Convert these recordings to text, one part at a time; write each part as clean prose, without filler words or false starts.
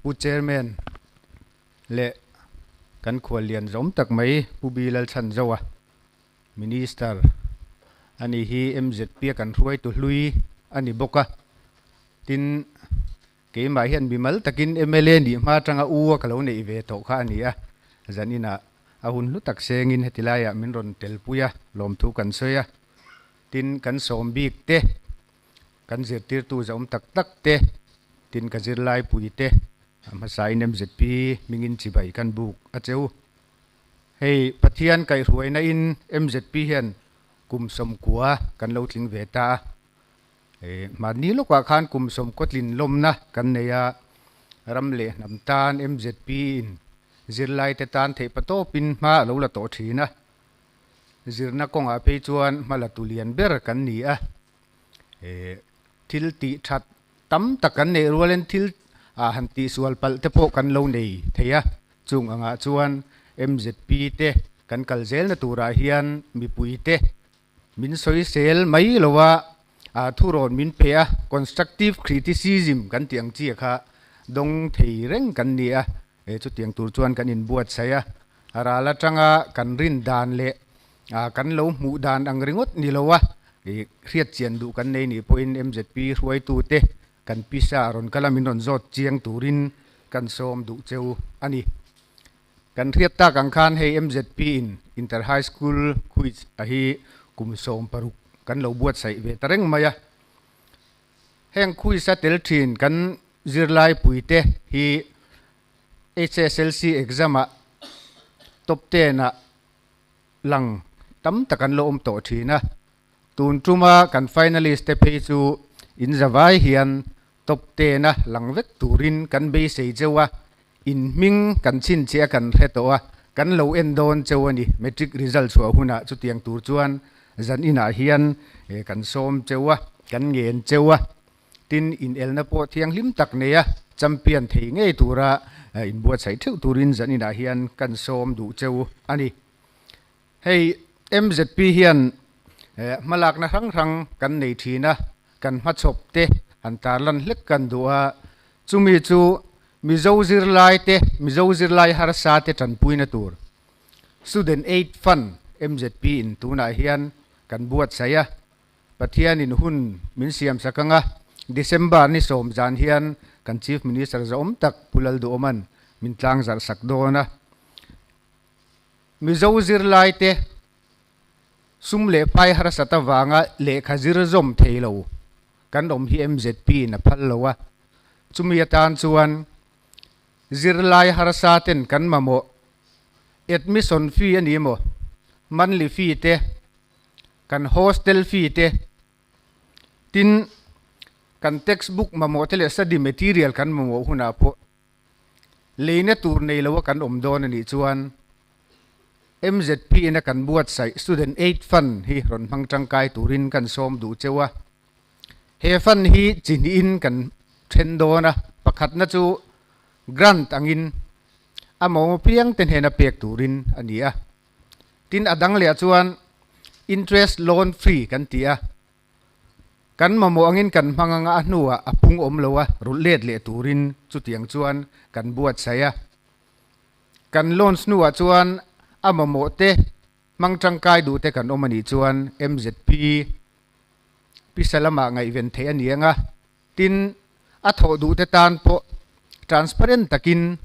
Pu Chairman leh kan khuallian zawm tak mai Pu Bi Lalchhanzoa, Minister a ni hi MZP a kan hruaitu hlui a ni bawk a. Tin, keimah hian mimal takin mla nih hma atanga u a ka lo neih ve tawh kha a ni a. Zaninah a hun hlu tak sengin heti laiah min rawn telpui a, lawmthu kan sawi a. Tin, kan sawm bik te, kan zirtirtu zahawm tak tak te, tin ka zirlai pui te, a hmasain MZP hmingin chibai kan buk a che u. Hei Pathian kaihhruaina in MZP hian kum sawmkua kan lo tling ve ta a, hmanni lawkah khan kum sawmkaw tlin lawmna kan nei a, ram leh hnam tan MZP in zirlai te tan theihpatawpin hma a lo la tawh thin a, Zirna kawngah phei chuan hmala tu lian ber kan ni a, thil tih that tam tak kan neih rualin thil han tihsual palh te pawh kan lo nei thei a, chung angah chuan MZP te kan kal zelna turah hian mipui te min sawisel mai lo a, thurawn min pe a, constructive criticism kan tih ang chi kha dawng thei reng kan ni a. He chutiang tur chuan kan inbuatsaih a, a ral atanga kan rin dan leh kan lo hmuh dan ang ringawt ni lo a, hriat chian duh kan nei nih pawhin MZP hruaitute kan pisa rawn kal a min rawn zawt chiang turin kan sawm duh cheu a ni. Kan hriat tak ang khan hei MZP in Inter High School Quiz a hi kum 16 kan lo buatsaih ve ta reng mai a. Heng quiz a tel thin kan zirlai puite hi HSLC exam ah top ten ah lang tam tak an lo awm tawh thin a. Tun tuma kan finalist te phei chu in zavai hian top ten a lang vek turin kan beisei cheu a, in hming kan chhinchhiah kan hre tawh a, kan lo en dawn cheu a ni. Matric result chhuah hunah chutiang tur chuan zan inah hian kan sawm cheu a, kan ngen cheu a. Tin, inelna pawh thianghlim tak neia champion thei ngei tura inbuatsaih theuh turin zaninah hian kan sawm duh cheu a ni. Hei MZP hian hmalakna hrang hrang kan nei thin a, kan hmachhawp te han tarlan hlek kan duh a, chumi chu Mizo zirlai te, Mizo zirlai harsa te tanpuina tur Student Aid Fund MZP in tunah hian kan buatsaih a. Pathianin hun min siam sak anga December ni sawm zan hian kan Chief Minister zahawm tak Pu Lalduhawman min tlang zarh sak dawn a. Mizo zirlaite sum leh phai harsat avanga lehkha zir zawm thei lo kan awm hi MZP in a phal lo a. Chumi atan chuan zirlai harsa ten kan mamawh admission fee a ni emaw monthly fee te Kan hostel fee te, tin kan textbook mamawh te leh study material kan mamawh hunah pawh leina tur nei loa kan awm dawn a nih chuan MZP ina kan buatsaih Student Aid Fund hi rawn hmang tangkai turin kan sawm duh cheu a. He fund hi chi hnihin kan then dawn a, pakhatna chu grant angin a mamawh piang te hnena pek turin a ni a. Tin a dang leh chuan interest loan free kan ti a, kan mamawh angin kan hmang anga a hnuah a pung awm lo a, rulh let leh turin chutiang chuan kan buatsaih a. Kan loans hnuah chuan a mamawh te hmang tangkai duh te kan awm a nih chuan MZP pisa lamah ngaihven theih a ni anga, tin a thawh duh te tan pawh transparent takin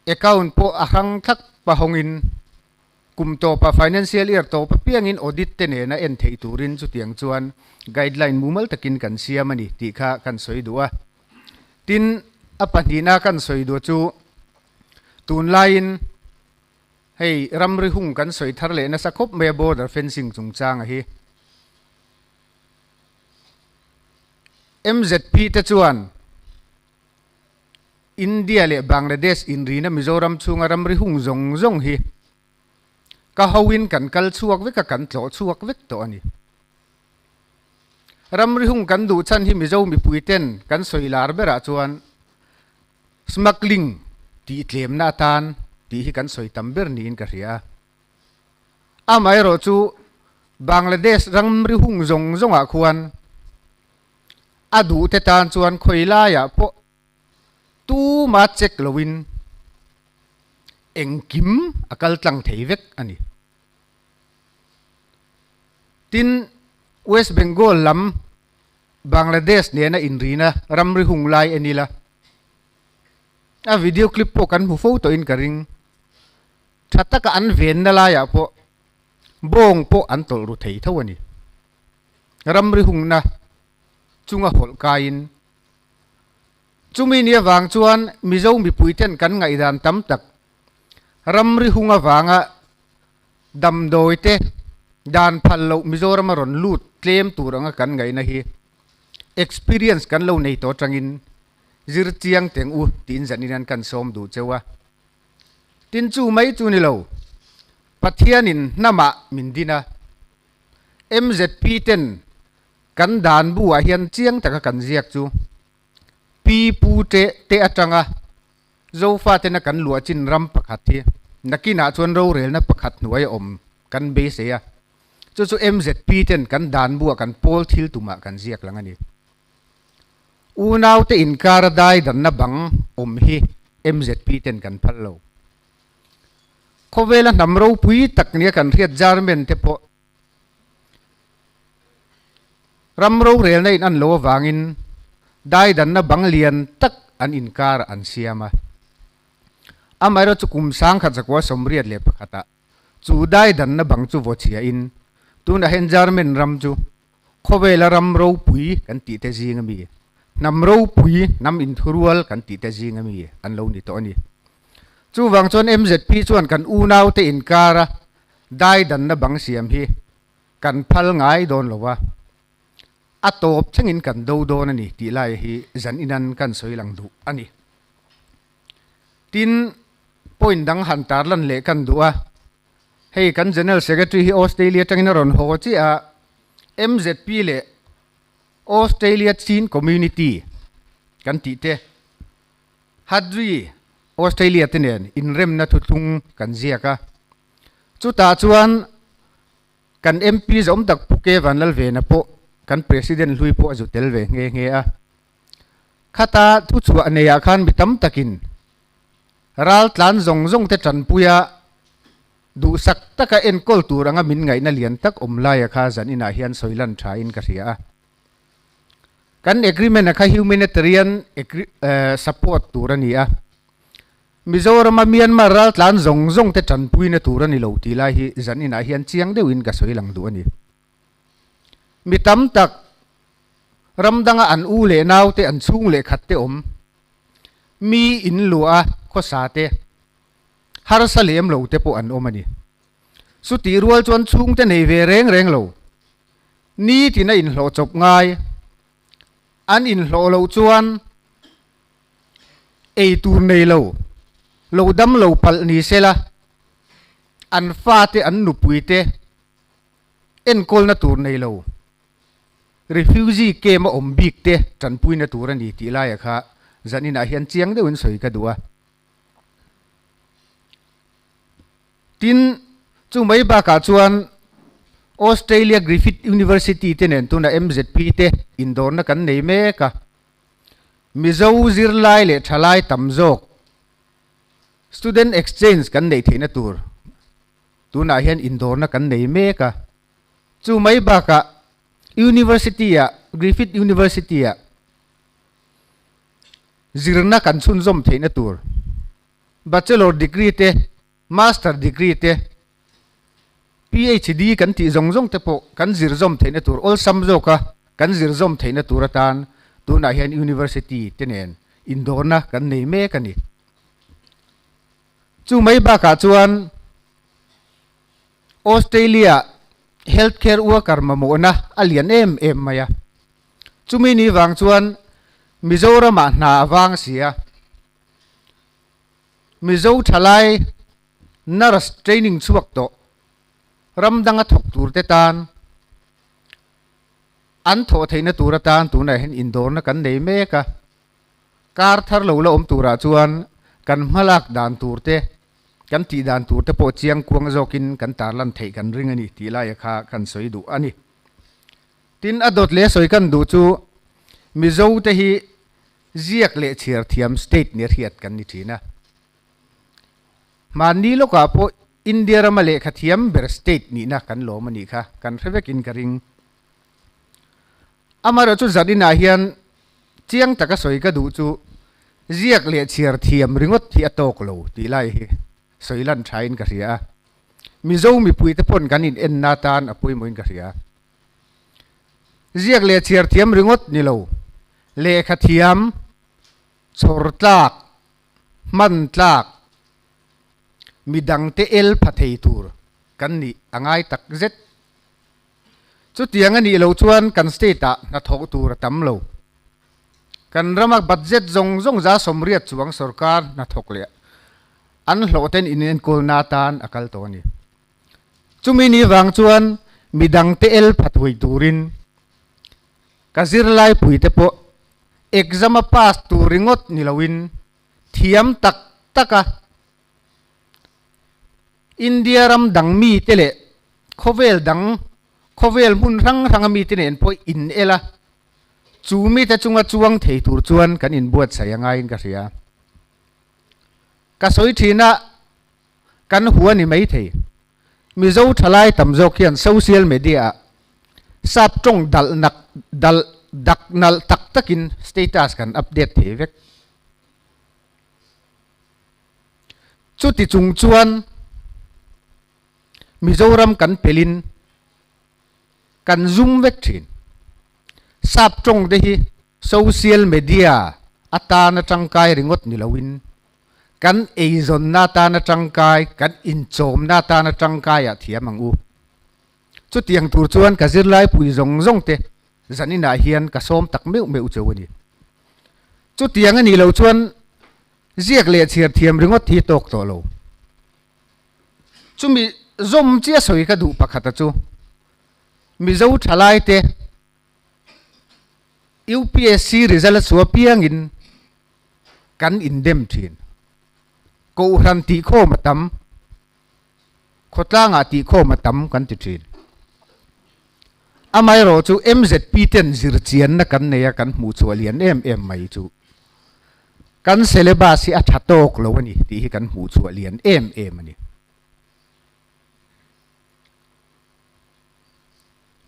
Account pawh a hrang thlak pahawngin kum tawpa financial year tawp apiangin audit te nena en theih turin chutiang chuan guideline mumal takin kan siam a ni tih kha kan sawi duh a. Tin, a pahnihna kan sawi duh chu tunlaiin hei ramri hung kan sawi thar leh nasa khawp mai a border fencing chungchanga hi. MZP te chuan India leh Bangladesh inrina Mizoram chhunga ramri hung zawng zawng hi ka hoin kan kal chhuak vek a, kan tlawh chhuak vek tawh a ni. Ramri hung kan duh chhan hi Mizo mipui ten kan sawi lar berah chuan smuggling tih tlemna atan tih hi kan sawi tam ber niin ka hria a. Amaherawhchu Bangladesh ramri hung zawng zawngah khuan a duhte tan chuan khawi laiah pawh. Tuma check loin engkim a kal tlang thei vek a ni. Tin, West Bengal lam Bangladesh nena inrina ramri hung lai en ila, a video clip pawh kan hmu fo tawhin ka ring. Tha taka an venna laiah pawh bawng pawh an tawlh ru thei tho a ni. Ramri hungna chunga hawlh kaiin Chumi ni avang chuan Mizo mipuiten kan ngaihdan tam tak ramri hung avanga damdawi te dan phal loh Mizoram a rawn lut tlem tur anga kan ngaihna hi experience kan lo nei tawh atangin zir chiang teng u tiin zanin an kan sawm duh cheu a. Tin chu mai chu ni lo, Pathianin hnamah min din a, MZP ten Kan dan bu ah hian chiang taka kan ziak chu Pi Pu te te atanga Zofa tena kan luah chin ram pakhat hi nakinah chuan rorelna pakhat hnuai a awm kan beisei a, chu chu MZP ten kan dan bu ah kan pawl thil tumah kan ziak lang a ni. Unaute inkara dai danna bang awm hi MZP ten kan phal lo. Khawvela hnam ropui tak nia kan hriat German te pawh Ram rorelna in an lo avangin daidanna bang lian tak an inkar an siam a. Amaherawh chu kum sangkhat zakua 81 ah chu daidanna bang chu vaw chhiahin tunah hian German ram chu khawvela ram ropui kan tih te zing ami, hnam ropui, hnam inthurual kan tih te zing ami an lo ni tawh a ni. Chuvang chuan MZP chuan kan unaute inkara Daidanna bang siam hi kan phal ngai dawn lo a, a tawp thlengin kan do dawn a ni tih lai hi zan inan kan sawi lang duh a ni. Tin, point dang han tarlan leh kan duh a, hei kan General Secretary hi Australia atangin a rawn haw chiah a, MZP leh Australia Chin Community kan tih te, Hadri Australia te nen inremna thuthlung kan ziak a, chutah chuan kan MP zawm tak Pu Ke Vanlalvena pawh kan President hlui pawh a zu tel ve nghe nghe a. Khata thuchhuah neiah khan mi tam takin raltlan zawng zawng te tanpuia duhsak taka enkawl tur anga min ngaihna lian tak awm laia kha zan inah hian sawi lan thain ka hria a. Kan agreement a kha humanitarian support tur a ni a, Mizorama Myanmar raltlan zawng zawng te tanpuina tur a ni lo tih lai hi zan inah hian chiang deuhin ka sawi lang duh a ni. Mi tam tak ram danga an u leh nau te an chhung leh khat te awm, mi in luah a khawsa te, harsa lem lo te pawh an awm a ni. Chutih rual chuan chhungte nei ve reng reng lo. Nitin a inhlawh chawp ngai. An inhlawh loh chuan ei tur nei lo, lo dam lo palh ni se la, an fate an nupui te enkawlna tur nei lo, refugee camp a awm bik te tanpuina tur a ni tih laia kha zaninah hian chiang deuhin sawi ka duh a. Tin, chu mai bakah chuan Australia Griffith University te nen tuna MZP te indawrna kan nei mek a. Mizo zirlai leh thalai tam zawk student exchange kan neih theihna tur tunah hian indawrna kan nei mek a. Chu mai bakah University-ah, Griffith University-ah zirna kan chhunzawm theihna tur Bachelor degree te, Master degree te, PhD kan tih zawng zawng te pawh kan zir zawm theihna tur awlsam zawka kan zir zawm theihna tur atan tunah hian University te nen indawrna kan nei mek a ni. Chu mai bakah chuan Australia healthcare worker mamawhna a lian em em mai a. Chumi ni vang chuan Mizoramah hna a vang si a. Mizo thalai nurse training chhuak tawh ram danga thawk tur te tan an thawh theihna tur atan tunah hian indawrna kan nei mek a, kar thar lo la awm turah chuan kan hmalak dan tur te, kan tih dan tur te pawh chiang kuang zawkin kan tarlan theih kan ring a ni tih laia kha kan sawi duh a ni. Tin, a dawt leh sawi kan duh chu Mizo te hi. Ziak leh chhiar thiam state nia hriat kan ni thin a. Hmanni lawkah pawh India rama lehkha thiam ber state nihna kan lawm a nih kha kan hre vekin ka ring. Amaherawhchu zan inah hian chiang taka sawi ka duh chu ziak leh chhiar thiam ringawt hi a tawk lo tih lai hi sawi lan thain ka hria a. Mizo mipuite pawn kan inenna atan a pawimawhin ka hria. Ziak leh chhiar thiam ringawt ni lo, lehkha thiam, chhawr tlak, hman tlak, midangte el pha thei tur kan nih a ngai tak zet. Chutiang a nih loh chuan kan state-ah hnathawh tur a tam lo. Kan rama budget zawng zawng 180 chuang sorkar hnathawk leh an hlawhten inenkawlna atan a kal tawh a ni. Chumi ni vang chuan midangte el pha thuai turin ka zirlaipuite pawh exam a pass tur ringawt ni loin thiam tak taka India ram dang mite leh khawvel dang khawvel hmun hrang hranga mite nen pawh in el a, chu mite chunga chuang thei tur chuan kan inbuatsaih a ngaiin ka hria. Ka sawi thin a. Kan hua ni maithei. Mizo thalai tam zawk hian social media ah sap tawng dalh nak dalh dak nalh tak takin status kan update thei vek. Chuti chung chuan Mizoram kan pelin kan zum vek thin. Sap tawng te hi social media atana tangkai ringawt ni loin Kan eizawnna atana tangkai, kan inchawmna atana tangkai ah thiam ang u. Chutiang tur chuan ka zirlaipui zawng zawng te zaninah hian ka sawm tak meuh meuh cheu a ni. Chutiang a nih loh chuan ziak leh chhiar thiam ringawt hi tawk tawh lo. Chumi zawm chiah sawi ka duh pakhata chu Mizo thalaite UPSC result a chhuah piangin kan indem thin. Kohhran tihkhawm a tam, khawtlangah tihkhawm a tam kan ti thin. Amaherawh chu MZP ten zirchianna kan nei a, kan hmuhchhuah lian em em mai chu kan syllabus hi a tha tawk lo a ni tih hi kan hmuhchhuah lian em em a ni.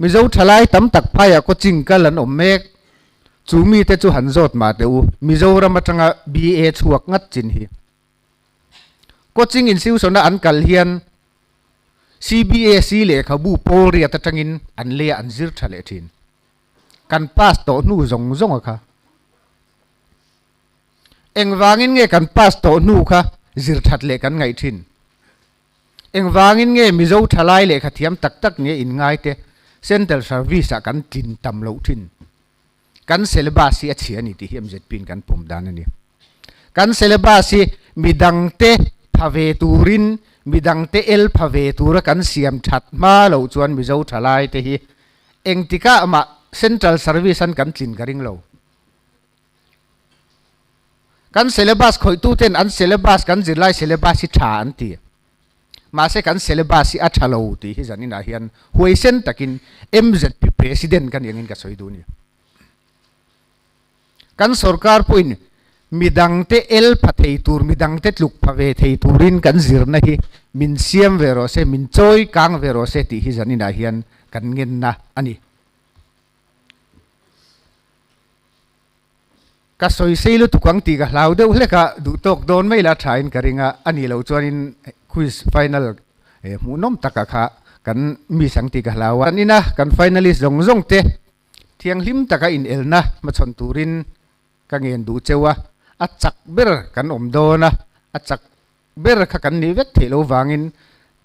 Mizo thalai tam tak phaiah coaching kal an awm mek. Chu mite chu han zawt mah teh u, Mizoram atanga BA chhuak ngat chin hi. Coaching institution a an kal hian CBSE lehkhabu pawl riat atangin an leiah an zir tha leh thin. Kan pass tawh hnu zawng zawng a kha. Engvangin nge kan pass tawh hnu kha zir that leh kan ngaih thin? Engvangin nge Mizo thalai lehkha thiam tak tak nge inngai te Central Service ah kan tlin tam loh thin? Kan syllabus hi a chhia a ni tih hi MZP in kan pawm dan a ni. Kan syllabus hi midangte pha ve turin, midangte el pha ve tura kan siam that hma loh chuan Mizo thalai te hi engtikah mah Central Service an kan tlin ka ring lo. Kan syllabus khawihtu ten an syllabus kan zirlai syllabus hi tha an ti. Mahse kan syllabus hi a tha lo tih hi zaninah hian huaisen takin MZP President ka nih angin ka sawi duh a ni. Kan sorkar pawhin midangte el pha thei tur, midangte tluk pha ve thei turin kan zirna hi min siam ve rawh se, min chawi kang ve rawh se tih hi zaninah hian kan ngenna a ni. Ka sawi sei lutuk ang tih ka hlau deuh hlek a, duh tawk dawn mai la thain ka ring a, a nih loh chuanin quiz final hmuhnawm taka kha kan miss ang tih ka hlau a. Kan ina kan finalist zawng zawng te thianghlim taka inelna hmachhawn turin ka ngen duh cheu a, a chak ber kan awm dawn a, a chak ber kha kan nih vek theih lo vangin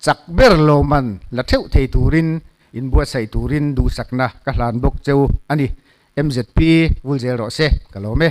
chak ber lawmman la theuh thei turin inbuatsaih turin duhsakna ka hlan bawk cheu a ni. MZP vul zel rawh se, ka lawm e.